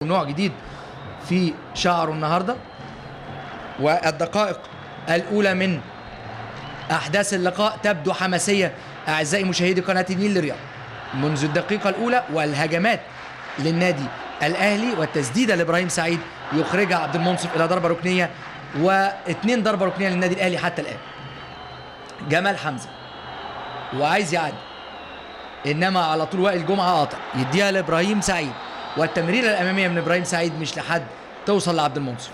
ونوع جديد في شعره النهارده. والدقائق الاولى من احداث اللقاء تبدو حماسية اعزائي مشاهدي قناة النيل للرياضة منذ الدقيقة الاولى، والهجمات للنادي الاهلي والتسديده لابراهيم سعيد يخرجها عبد المنصف الى ضربه ركنيه، واثنين ضربه ركنيه للنادي الاهلي حتى الان. جمال حمزة وعايز يعدي، انما على طول وائل جمعه قاطع، يديها لابراهيم سعيد، والتمريره الامامية من ابراهيم سعيد مش لحد، توصل لعبد المنصف.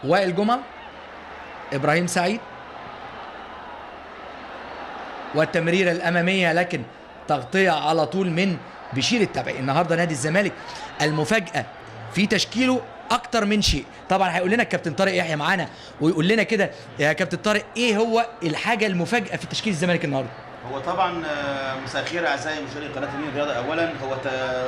وائل جمعه، ابراهيم سعيد، والتمريره الامامية لكن تغطيه على طول من بشير التبعي. النهارده نادي الزمالك المفاجاة في تشكيله اكتر من شيء. طبعا هيقول لنا الكابتن طارق يحيى معانا ويقول لنا كده يا كابتن طارق ايه هو الحاجة المفاجاة في تشكيل الزمالك النهارده؟ هو طبعا مساء الخير اعزائي مشاهدي قناة النيل الرياضة. اولا هو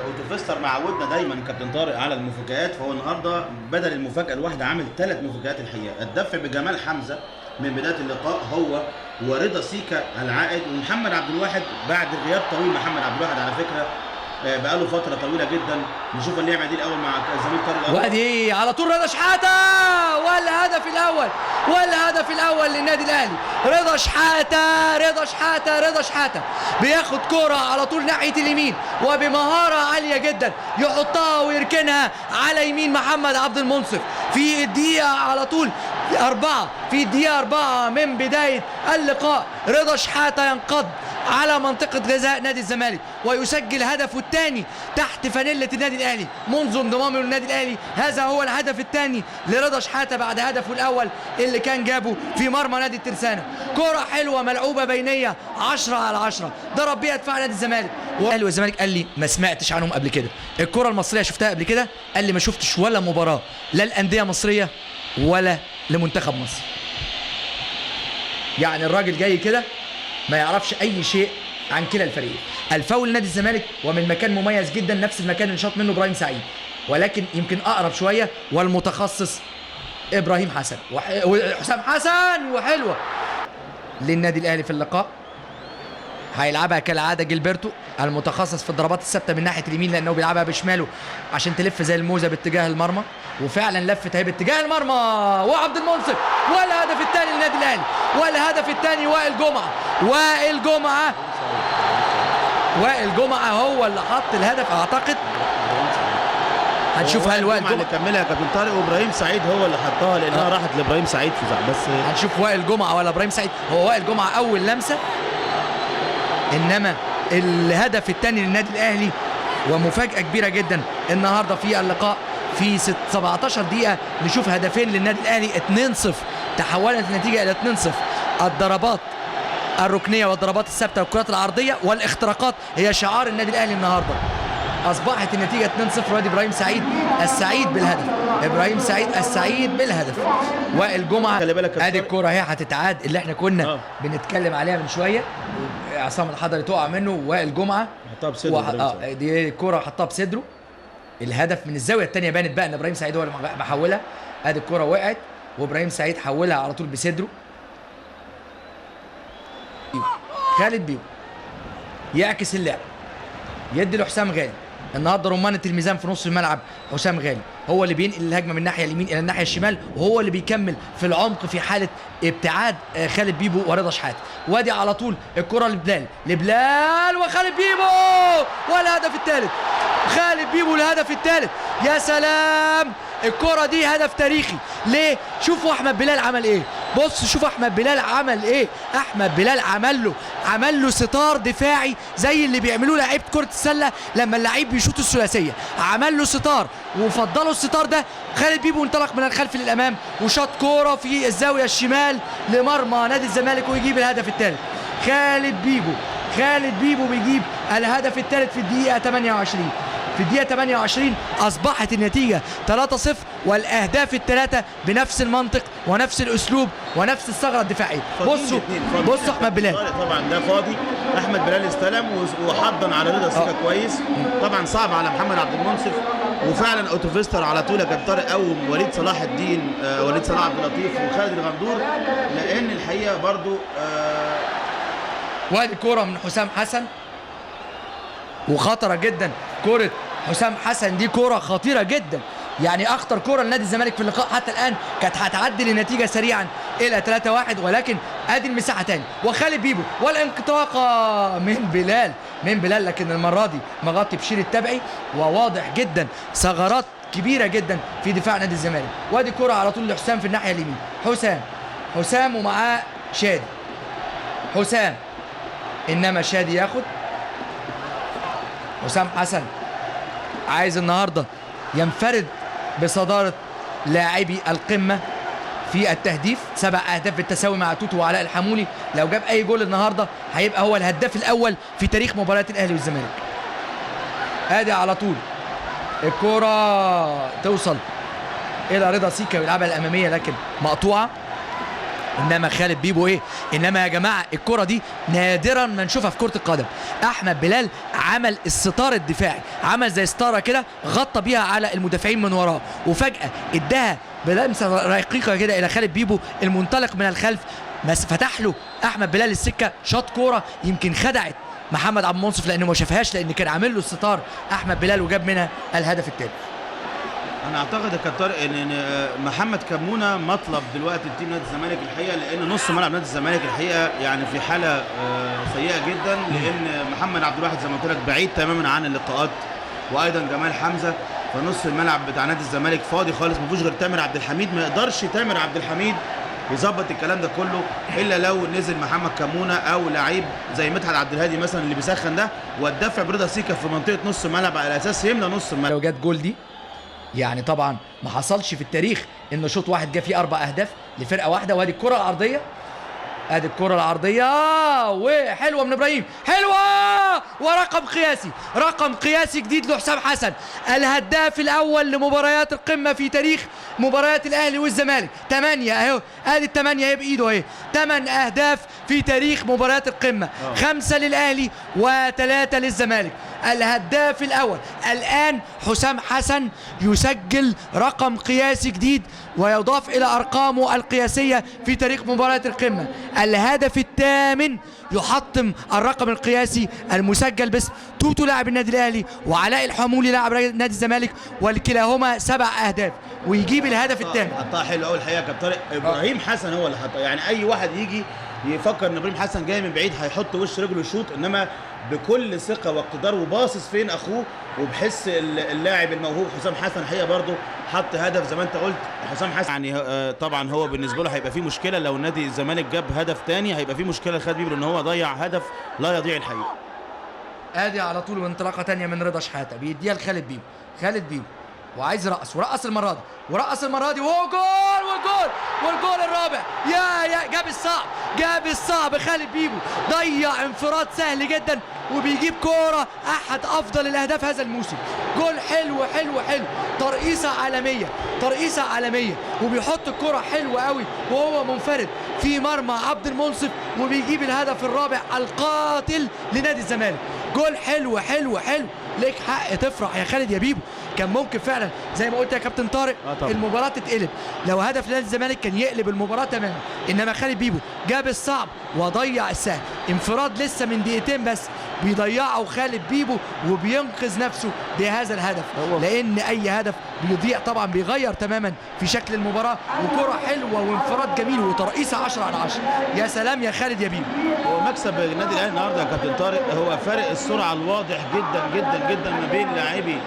اوتوفيستر معودنا دايما كابتن طارق على المفاجآت، فهو النهارده بدل المفاجاة الواحدة عامل 3 مفاجآت. الحقيقة الدفع بجمال حمزة من بداية اللقاء هو ورضا سيكا العائد، ومحمد عبد الواحد بعد غياب طويل. محمد عبد الواحد على فكرة بقاله فترة طويلة جدا. نشوف اللعبة دي الاول مع زميل طارق. وادي على طول رضا شحاته، والهدف الاول، والهدف الاول للنادي الاهلي. رضا شحاته، رضا شحاته، رضا شحاته بياخد كرة على طول ناحية اليمين وبمهاره عالية جدا يحطها ويركنها على يمين محمد عبد المنصف في الدقيقة على طول 4، في الدقيقة 4 من بداية اللقاء. رضا شحاته ينقض على منطقة جزاء نادي الزمالك ويسجل هدفه الثاني تحت فانيلة النادي الأهلي منذ انضمامه للنادي الأهلي. هذا هو الهدف الثاني لرضا شحاتة بعد هدفه الأول اللي كان جابه في مرمى نادي الترسانة. كرة حلوة ملعوبة بينية 10 على 10 ضرب بيها دفاع نادي الزمالك. والأهلي والزمالك قال لي ما سمعتش عنهم قبل كده، الكرة المصرية شفتها قبل كده؟ قال لي ما شفتش ولا مباراة لا الأندية مصرية ولا لمنتخب مصر. يعني الراجل جاي كده ما يعرفش اي شيء عن كلا الفريقين. الفاول لنادي الزمالك ومن مكان مميز جدا، نفس المكان اللي شاط منه ابراهيم سعيد، ولكن يمكن اقرب شوية، والمتخصص ابراهيم حسن وحسام حسن، وحلوه للنادي الاهلي في اللقاء. هيلعبها كالعادة جيلبرتو المتخصص في الضربات الثابتة من ناحية اليمين، لانه بيلعبها بشماله عشان تلف زي الموزه باتجاه المرمى، وفعلا لفت اهي باتجاه المرمى، وعبد المنصف، والهدف الثاني للنادي الاهلي، والهدف الثاني وائل جمعه. وائل جمعه، وائل جمعه هو اللي حط الهدف اعتقد. هنشوف هل وائل جمعه اللي كملها يا كابتن طارق، وابراهيم سعيد هو اللي حطها لانها راحت لابراهيم سعيد في زعل. بس هنشوف وائل جمعه ولا ابراهيم سعيد. هو وائل جمعه اول لمسه، انما الهدف الثاني للنادي الاهلي، ومفاجاه كبيرة جدا النهارده في اللقاء في 17 دقيقة نشوف هدفين للنادي الاهلي، 2-0. تحولت النتيجة الى 2-0. الضربات الركنيه والضربات الثابتة والكرات العرضية والاختراقات هي شعار النادي الاهلي النهارده. اصبحت النتيجة 2-0، وادي ابراهيم سعيد السعيد بالهدف، ابراهيم سعيد السعيد بالهدف. وائل جمعه، ادي الكورة اهي هتتعاد اللي احنا كنا بنتكلم عليها من شوية، عصام الحضري تقع منه، وائل جمعه حطها بصدره. دي الكورة حطها بصدره. الهدف من الزاوية الثانية بانت بقى ان ابراهيم سعيد هو اللي محولها. ادي الكورة وقعت وابراهيم سعيد حولها على طول بصدره. خالد بيبو يعكس اللعب، يدي لحسام غالي. النهارده رمانة الميزان في نص الملعب حسام غالي، هو اللي بينقل الهجمة من الناحية اليمين الى الناحية الشمال، وهو اللي بيكمل في العمق في حاله ابتعاد خالد بيبو ورضا شحاته. وادي على طول الكره لبلال، لبلال وخالد بيبو، والهدف الثالث. خالد بيبو الهدف الثالث. يا سلام، الكره دي هدف تاريخي. ليه؟ شوفوا احمد بلال عمل ايه. بص شوف احمد بلال عمل ايه. احمد بلال عمل له ستار دفاعي زي اللي بيعملوه لعيبة كره السلة لما اللعيب بيشوط الثلاثية. عمل له ستار وفضلوا الستار ده. خالد بيبو انطلق من الخلف للامام وشاط كورة في الزاوية الشمال لمرمى نادي الزمالك ويجيب الهدف الثالث. خالد بيبو، خالد بيبو بيجيب الهدف الثالث في الدقيقة 28. في الدقيقة 28 أصبحت النتيجة 3-0، والأهداف الثلاثة بنفس المنطق ونفس الأسلوب ونفس الثغرة الدفاعية. بصوا بصوا أحمد بلال طبعا ده فاضي، أحمد بلال استلم وحضن على رضا سيكا كويس، طبعا صعب على محمد عبد المنصف، وفعلا اوتوفيستر على طول يا كابتن طارق قوم وليد صلاح الدين، وليد صلاح عبد اللطيف وخالد الغندور، لأن الحقيقة برضو وادي كورة من حسام حسن وخطره جدا. كورة حسام حسن دي كورة خطيرة جدا، يعني اخطر كورة لنادي الزمالك في اللقاء حتى الان، كانت هتعدل النتيجة سريعا الى 3-1، ولكن ادي المساحة تاني وخالد بيبو والانطلاقه من بلال، من بلال، لكن المرة دي مغطي بشير التبعي، وواضح جدا ثغرات كبيرة جدا في دفاع نادي الزمالك. وادي كورة على طول لحسام في الناحية اليمين، حسام، حسام ومعاه شادي، حسام، انما شادي ياخد. حسام حسن عايز النهارده ينفرد بصداره لاعبي القمه في التهديف، 7 اهداف بالتساوي مع توتو وعلاء الحمولي. لو جاب اي جول النهارده هيبقى هو الهداف الاول في تاريخ مباريات الاهلي والزمالك. ادي على طول الكرة توصل الى رضا سيكا ويلعبها الامامية لكن مقطوعة. انما خالد بيبو ايه؟ انما يا جماعة الكره دي نادرا ما نشوفها في كره القدم. احمد بلال عمل الستار الدفاعي، عمل زي ستارة كده غطى بيها على المدافعين من وراه، وفجاة اداها بلمسه رقيقه كده الى خالد بيبو المنطلق من الخلف، بس فتح له احمد بلال السكة، شاط كورة يمكن خدعت محمد عبد المنصف لانه ما شافهاش، لان كان عامل له الستار احمد بلال وجاب منها الهدف الثاني. انا اعتقد يا كابتن طارق ان محمد كمونه مطلب دلوقتي ال team نادي الزمالك الحقيقة، لان نص ملعب نادي الزمالك الحقيقة يعني في حاله سيئه جدا، لان محمد عبد الواحد زي ما قلت لك بعيد تماما عن اللقاءات، وايضا جمال حمزة، فنص الملعب بتاع نادي الزمالك فاضي خالص، ما فيهوش غير تامر عبد الحميد. ما يقدرش تامر عبد الحميد يظبط الكلام ده كله الا لو نزل محمد كمونه او لعيب زي مدحت عبد الهادي مثلا اللي بيسخن ده، والدفع برضا سيكا في منطقة نص الملعب على اساس يملى نص الملعب. لو جت جول دي يعني طبعا ما حصلش في التاريخ ان شوط واحد جه فيه 4 اهداف لفرقة واحدة. وادي الكره العرضية، ادي الكره العرضية وحلوه من ابراهيم، حلوة، ورقم قياسي، رقم قياسي جديد لحسام حسن، الهداف الاول لمباريات القمه في تاريخ مباريات الاهلي والزمالك. 8 اهو، ادي ال8 اهي بايده اهي، 8 اهداف في تاريخ مباريات القمه، 5 للاهلي و3 للزمالك. الهداف الاول الان حسام حسن يسجل رقم قياسي جديد ويضاف الى ارقامه القياسية في تاريخ مباريات القمه. الهدف الثامن يحطم الرقم القياسي المسجل باسم توتو لاعب النادي الاهلي وعلاء الحمولي لاعب نادي الزمالك، ولكلاهما 7 اهداف، ويجيب الهدف الثامن. حطها حلو قوي الحقيقة يا كابتن طارق. ابراهيم حسن هو اللي حطها، يعني اي واحد يجي يفكر ان ابراهيم حسن جاي من بعيد هيحط وش رجله يشوط، انما بكل ثقة واقتدار وباصص فين اخوه، وبحس اللاعب الموهوب حسام حسن الحقيقة برضه حط هدف زي ما انت قلت. حسام حسن يعني طبعا هو بالنسبة له هيبقى فيه مشكلة لو نادي الزمالك جاب هدف ثاني، هيبقى فيه مشكلة لخالد بيبو لان هو ضيع هدف لا يضيع الحقيقة. ادي على طول وانطلاقه ثانية من رضا شحاته، بيديها لخالد بيبو، خالد بيبو وعايز يرقص، ورقص المرة دي، ورقص المرة دي، وجول وجول والجول الرابع. يا جاب الصعب، جاب الصعب خالد بيبو، ضيع انفراد سهل جدا وبيجيب كورة احد افضل الاهداف هذا الموسم. جول حلو حلو حلو، ترقيصه عالمية، ترقيصه عالمية، وبيحط الكورة حلوة قوي وهو منفرد في مرمى عبد المنصف، وبيجيب الهدف الرابع القاتل لنادي الزمالك. جول حلو حلو حلو، ليك حق تفرح يا خالد يا بيبو. كان ممكن فعلا زي ما قلت يا كابتن طارق المباراة تتقلب، لو هدف نادي الزمالك كان يقلب المباراة تماما، انما خالد بيبو جاب الصعب وضيع السهل. انفراد لسه من دقيقتين بس بيضيعه خالد بيبو وبينقذ نفسه بهذا الهدف، لان اي هدف بيضيع طبعا بيغير تماما في شكل المباراة. وكره حلوة وانفراد جميل وترقيصه 10/10. يا سلام يا خالد يا بيبو. هو مكسب النادي الاهلي النهارده يا كابتن طارق هو فارق السرعة الواضح جدا جدا جدا ما بين لاعبي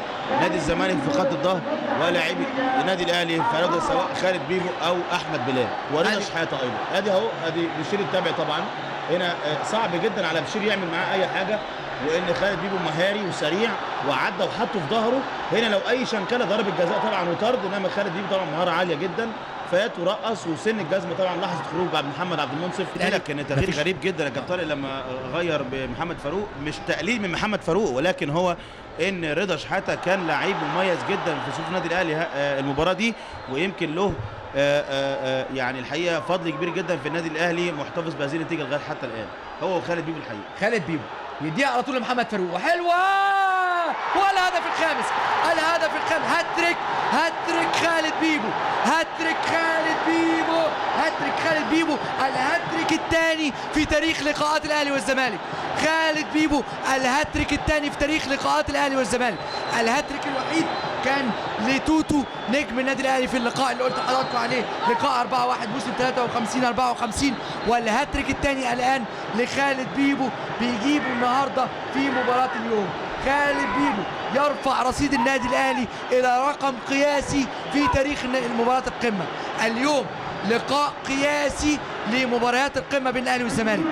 نادي الزمالك في خط الظهر ولاعبي النادي الاهلي في سواء خالد بيبو او احمد بلال ورضا شحاته ايضا. ادي اهو، ادي بشير التابع طبعا هنا صعب جدا على بشير يعمل معاه اي حاجة، وان خالد بيبو مهاري وسريع وعدى وحطه في ظهره. هنا لو اي شنكله ضربه جزاء طبعا وطرد، انما خالد بيبو طبعا مهارة عالية جدا، فات ورقص وسن الجزمة طبعا لحظة خروج عبد محمد عبد المنصف. لكن تغيير غريب جدا يا كابتن طارق لما غير بمحمد فاروق، مش تقليل من محمد فاروق، ولكن هو ان رضا شحاته كان لعيب مميز جدا في صفوف النادي الاهلي المباراة دي، ويمكن له يعني الحقيقة فضل كبير جدا في النادي الاهلي محتفظ بهذه النتيجة لغاية حتى الان، هو وخالد بيبو الحقيقة. خالد بيبو يديها على طول لمحمد فاروق، وحلوه، والهدف الخامس، الهدف الخامس، هاتريك، هاتريك خالد بيبو، هاتريك خالد بيبو، هاتريك خالد خالد بيبو الهاتريك الثاني في تاريخ لقاءات الاهلي والزمالك. خالد بيبو الهاتريك الثاني في تاريخ لقاءات الاهلي والزمالك. الهاتريك الوحيد كان لتوتو نجم النادي الاهلي في اللقاء اللي قلت لحضراتكم عليه، لقاء 4-1 موسم 53-54. والهاتريك الثاني الان لخالد بيبو، بيجيبه النهارده في مباراة اليوم. خالد بيبو يرفع رصيد النادي الاهلي الى رقم قياسي في تاريخ مباراة القمه. اليوم لقاء قياسي لمباريات القمه بين الاهلي والزمالك.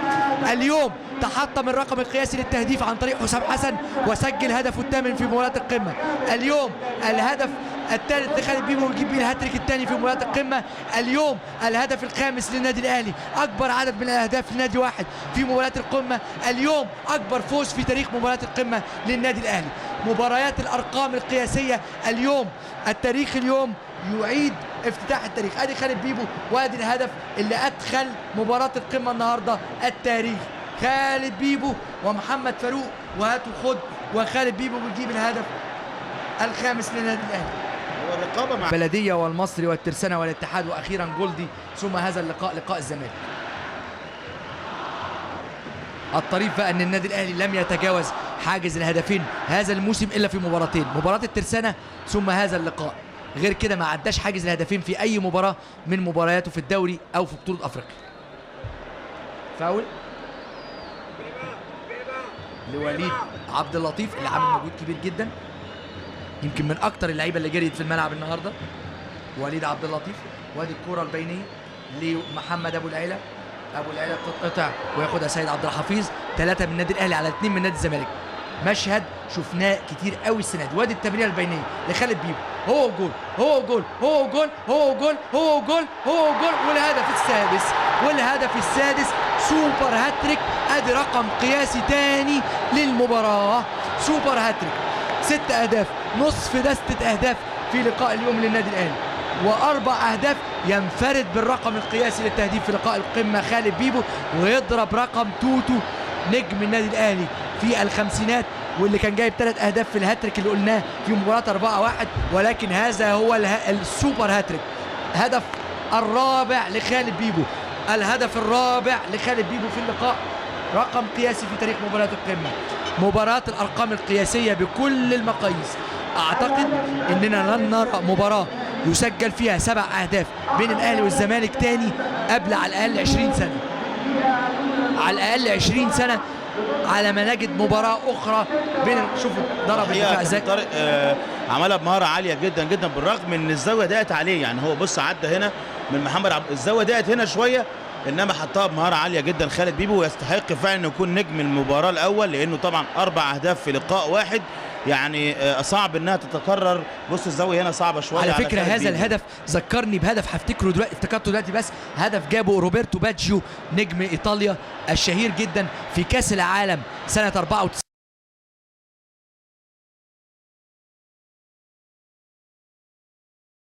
اليوم تحطم الرقم القياسي للتهديف عن طريق حسام حسن وسجل هدفه الثامن في مباراة القمه. اليوم الهدف الثالث لخالد بيبو ويجيب بيه الهاتريك الثاني في مباراة القمه. اليوم الهدف الخامس للنادي الاهلي، اكبر عدد من الاهداف لنادي واحد في مباراة القمه. اليوم اكبر فوز في تاريخ مباراة القمه للنادي الاهلي. مباريات الارقام القياسية اليوم، التاريخ اليوم يعيد افتتاح التاريخ. ادي خالد بيبو وادي الهدف اللي ادخل مباراة القمه النهارده التاريخ. خالد بيبو ومحمد فاروق وهات وخد، وخالد بيبو بيجيب الهدف الخامس للنادي الاهلي. هو الرقابة مع بلديه والمصري والترسانه والاتحاد واخيرا جولدي، ثم هذا اللقاء لقاء الزمالك. الطريف بقى ان النادي الاهلي لم يتجاوز حاجز الهدفين هذا الموسم الا في مباراتين، مباراة الترسانه ثم هذا اللقاء. غير كده ما عداش حاجز الهدفين في اي مباراة من مبارياته في الدوري او في بطوله افريقيا. فاول لوليد عبد اللطيف اللي عامل مجهود كبير جدا، يمكن من اكتر اللعيبة اللي جريت في الملعب النهارده وليد عبد اللطيف. وادي الكره البينية لمحمد ابو العيلة، ابو العيلة بتتقطع وياخدها سيد عبد الحفيظ. 3 من النادي الاهلي على 2 من نادي الزمالك. مشهد شفناه كتير قوي السنة دي. وادي التمريره البينية لخالد بيبو، هو جول هو جول هو جول هو جول هو جول هو جول، والهدف السادس، والهدف السادس، super hat-trick. ادي رقم قياسي تاني للمباراة، super hat-trick، 6 اهداف، نصف دستة اهداف في لقاء اليوم للنادي الاهلي، و4 اهداف. ينفرد بالرقم القياسي للتهديف في لقاء القمه خالد بيبو، ويضرب رقم توتو نجم النادي الاهلي في الخمسينات، واللي كان جايب 3 اهداف في الهاتريك اللي قلناه في مباراة 4-1. ولكن هذا هو ال super hat-trick، هدف الرابع لخالد بيبو، الهدف الرابع لخالد بيبو في اللقاء، رقم قياسي في تاريخ مباراة القمه، مباراة الارقام القياسية بكل المقاييس. اعتقد اننا لن نرى مباراة يسجل فيها 7 اهداف بين الاهلي والزمالك تاني قبل على الاقل 20 سنة، على الاقل 20 سنة على ما نجد مباراة اخرى بين. شوفوا ضرب الدفاع ازاي طارق، عملها بمهارة عالية جدا جدا، بالرغم ان الزاوية ضاقت عليه. يعني هو بص عدى هنا من محمد عبد، الزاوية ضاقت هنا شوية، انما حطها بمهارة عالية جدا خالد بيبو، ويستحق فعلا انه يكون نجم المباراة الاول، لانه طبعا 4 اهداف في لقاء واحد، يعني صعب انها تتكرر. بص الزاوية هنا صعبة شوية على فكرة. خالد هذا بيبو. الهدف ذكرني بهدف هفتكره دلوقتي، افتكرته دلوقتي، بس هدف جابه روبرتو باجيو نجم ايطاليا الشهير جدا في كاس العالم سنة 94.